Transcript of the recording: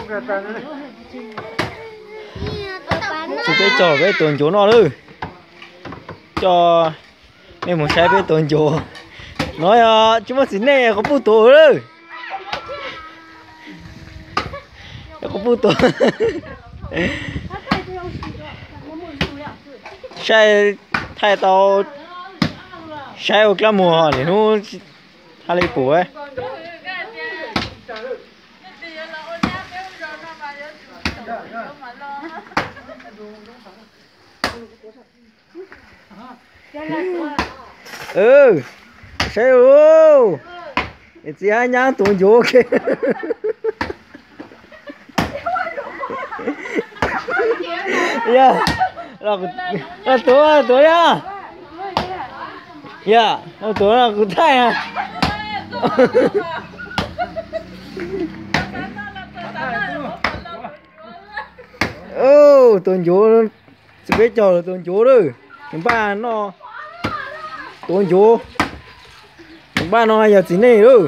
Tsis peb cog peb tus ncuav noj lawm. Coj nej mus saib peb tus ncuav. No yog tsis muaj txiv neej quas puj tuag lawm. Quas puj tuag. Saib, thaij tau, saib ua dab muag li hnub, tsis hais li pum. Saib ua, txiv hab nyab tuav ncuav ke. Yog, tuav, tuav yog. Yog, tuav no kuv thaij. Tuav ncuav, txiv peb caug tuav ncuav lawm. Npaj noj, tuav ncuav. Npaj no yog txiv neej lawm.